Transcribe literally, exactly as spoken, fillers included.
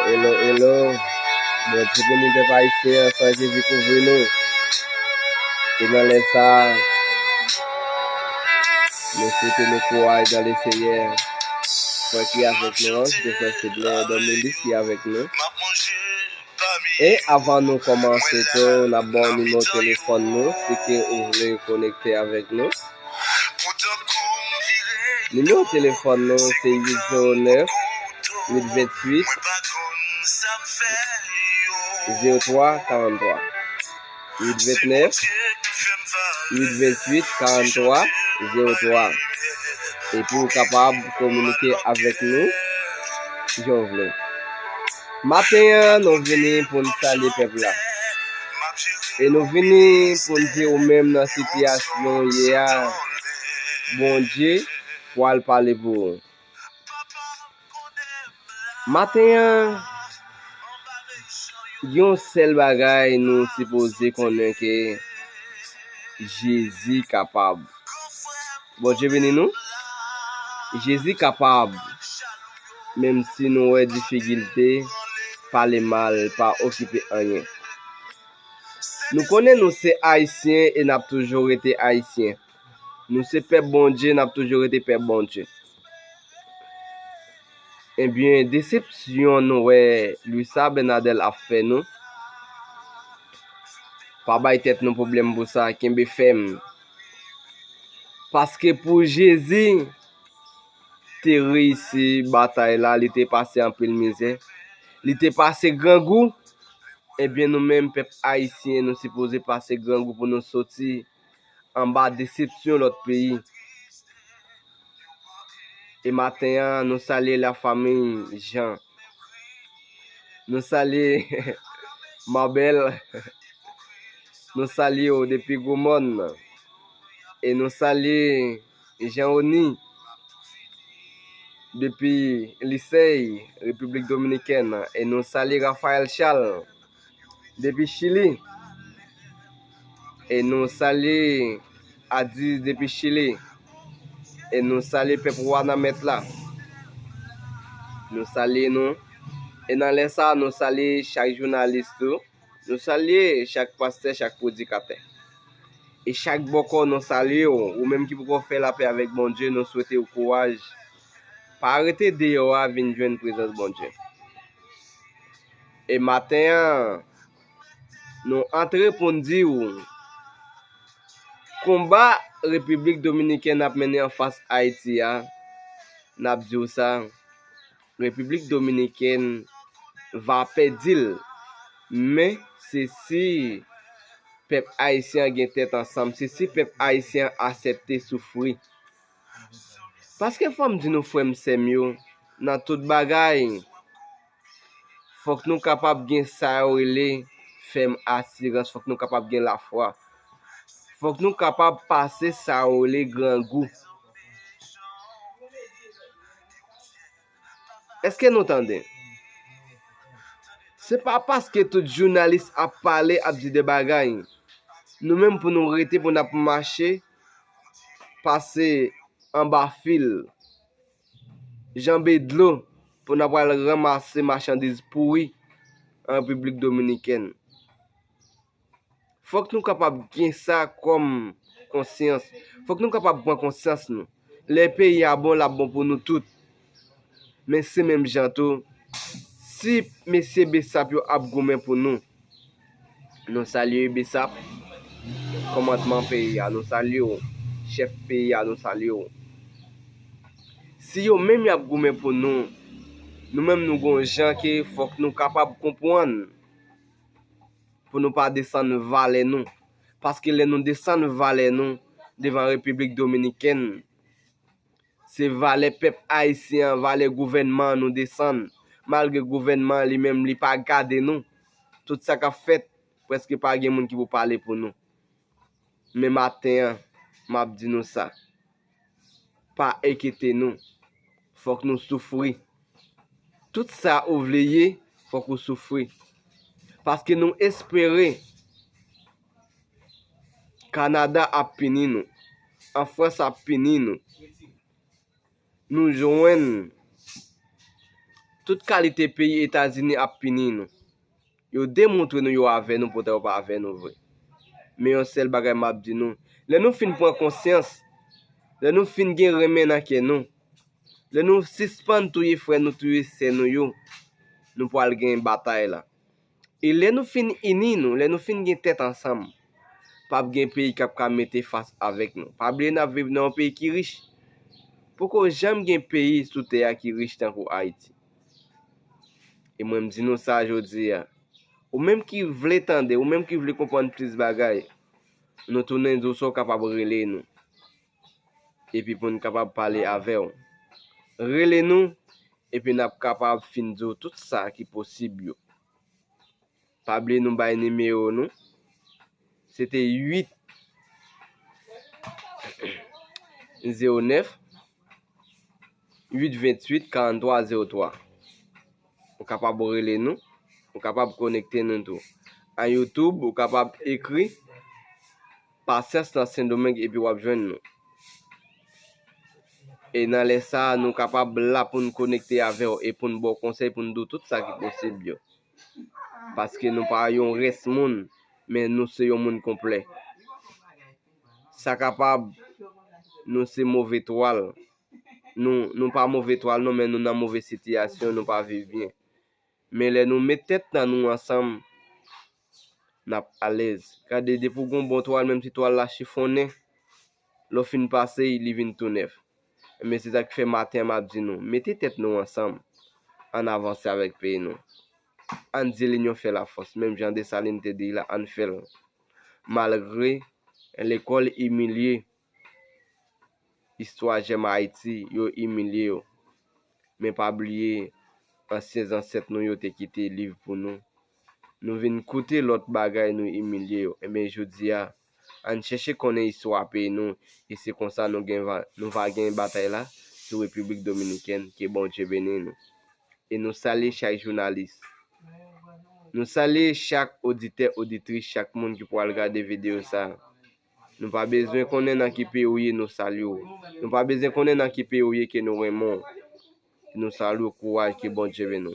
Hello, hello. Bondye beni pèp ayisyen an, san Jezi kouvri nou. E nan lè sa a, nou swete nou kouraj nan Lesenyè. Frè ki avèk nou an, se frè Sidney Domilis ki avèk nou. E avan nou kòmanse tou, n ap ba w nimewo telefòn nou, si ke ou vle konekte avèk nou. Nimewo telefòn nou se uit zewo nèf, uit venntuit, zewo twa karanntwa. Uit vennèf, uit venntuit, karanntwa, zewo twa. Epi ou kapab kominike avèk nou jan w vle. Maten an, nou vini pou n salye pèp la. E nou vini pou n di ou menm nan sitiyasyon w ye a, Bondye pral pale pou ou. Maten an, yon sèl bagay nou sipoze konnen ke Jezi kapab. Bondye beni nou. Jezi kapab. Menm si nou wè difikilte, pale mal, pa okipe anyen. Nou konnen nou se Ayisyen e n ap toujou rete Ayisyen. Nou se pèp Bondye, n ap toujou rete pèp Bondye. Ebyen, desepsyon nou wè Luisa Bernadel ap fè nou, pa bay tèt nou pwoblèm pou sa, kenbe fèm. Paske pou Jezi te reyisi batay la, li te pase anpil mizè, li te pase grangou. Ebyen, nou menm pèp ayisyen, nou sipoze pase grangou pou nou soti anba desepsyon lòt peyi. E maten an, nou salye lafanmi Jan. Nou salye Mabèl. Nou salye w depi Gwomòn. E nou salye Jan Oni depi Lisèy, Repiblik Dominikèn. E nou salye Raphaël Charles depi Chili. E nou salye Adiz depi Chili. E nou salye pèp Wanament la. Nou salye nou. E nan lè sa a, nou salye chak jounalis tou. Nou salye chak pastè, chak predikatè. E chak bòkò, nou salye w. Ou menm ki poko fè lapè avèk Bondye, nou swete w kouraj. Pa rete deyò a, vin jwenn prezans Bondye. E maten an, nou antre pou n di w, konba Repiblik Dominikèn ap mennen anfas Ayiti a, n ap di w sa, Repiblik Dominikèn va pèdi l. Men, se si pèp ayisyen an gen tèt ansanm, se si pèp ayisyen an aksepte soufri. Paske fò m di nou, frè m, sè m yo, nan tout bagay, fòk nou kapab gen sa yo rele fèm asirans, fòk nou kapab gen lafwa. Fòk nou kapab pase sa yo rele grangou. Èske nou tande? Se pa paske tout jounalis ap pale, ap di de bagay, nou menm pou nou rete, pou n ap mache, pase anba fil, janbe dlo, pou n ap al ranmase machandiz pouri an Repiblik Dominikèn. Fòk nou kapab gen sa kòm konsyans. Fòk nou kapab pran konsyans nou. Lè peyi a bon, l ap bon pou nou tout. Men se menm jan tou, si mesye Besap yo ap goumen pou nou, nou salye Besap, kòmandman peyi a, nou salye w, chèf peyi a, nou salye w. Si yo menm y ap goumen pou nou, nou menm nou gon jan ke fòk nou kapab konprann pou nou pa desann valè nou. Paske lè nou desann valè nou devan Repiblik Dominikèn, se valè pèp ayisyen an, valè gouvènman an nou desann. Malgre gouvènman an li menm li pa gade nou, tout sa k ap fèt, prèske pa gen moun ki pou pale pou nou. Men maten an, m ap di nou sa. Pa enkyete nou. Fòk nou soufri. Tout sa ou vle ye, fòk ou soufri. Paske nou espere Kanada ap pini nou. An Frans ap pini nou. Nou jwenn Tout kalite peyi Etazini ap pini nou. Yo demontre nou yo avè nou, poutan yo pa avè nou vre. Men yon sèl bagay m ap di nou, lè nou fin pran konsyans, lè nou fin gen renmen nan kè nou, lè nou sispann touye frè nou, touye sè nou yo, nou pral gen batay la. E lè nou fin ini nou, lè nou fin gen tèt ansanm, p ap gen peyi k ap ka mete fas avèk nou. Pa bliye n ap viv nan yon peyi ki rich. Poko janm gen peyi sou tè a ki rich tankou Ayiti. E mwen m di nou sa jodi a. Ou menm ki vle tande, ou menm ki vle konprann plis bagay, nou tounen di w sa w kapab rele nou. Epi pou n kapab pale avè w. Rele nou, epi n ap kapab fin di w tout sa ki posib yo. Pa bliye nou bay nimewo nou. Se te uit zewo nèf, uit ventuit, karanntwa zewo twa. Ou kapab rele nou, ou kapab konekte nou tou. An YouTube, ou kapab ekri Pasyans nan Sendomeng epi w ap jwenn nou. E nan lè sa a, nou kapab la pou n konekte avè w e pou n ba w konsèy, pou n di w tout sa ki posib yo. Paske nou pa yon rès moun, men nou se yon moun konplè. Sa kapab, nou se move twal. Nou, nou pa move twal non, men nou nan move sitiyasyon, nou pa viv byen. Men lè nou met tèt nan nou ansanm, n ap alèz. Gade, depi w gen yon bon twal, menm si twal la chifonnen, lè w fin pase, li vin tou nèf. Men se sa k fè maten an m ap di nou, mete tèt nou ansanm, ann avanse avèk peyi nou. Ann di linyon fè lafòs, menm jan Desalin te di l la, ann fè l. Malgre lekòl imilye, istwa jèm Ayiti, yo imilye yo. Men pa bliye, ansyen zansèt nou yo te kite liv pou nou. Nou vin koute lòt bagay, nou imilye yo. Enben, jodi a, ann chèche konnen istwa peyi nou, e se konsa nou gen va, nou va gen batay la sou Repiblik Dominikèn. Ke Bondye beni nou. E nou salye chak jounalis. Nou salye chak oditè, oditris, chak moun ki pral gade videyo sa a. Nou pa bezwen konnen nan ki peyi w ye, nou salye w. Nou pa bezwen konnen nan ki peyi w ye, ke nou renmen w. Nou salye w, kouraj, ke Bondye beni w.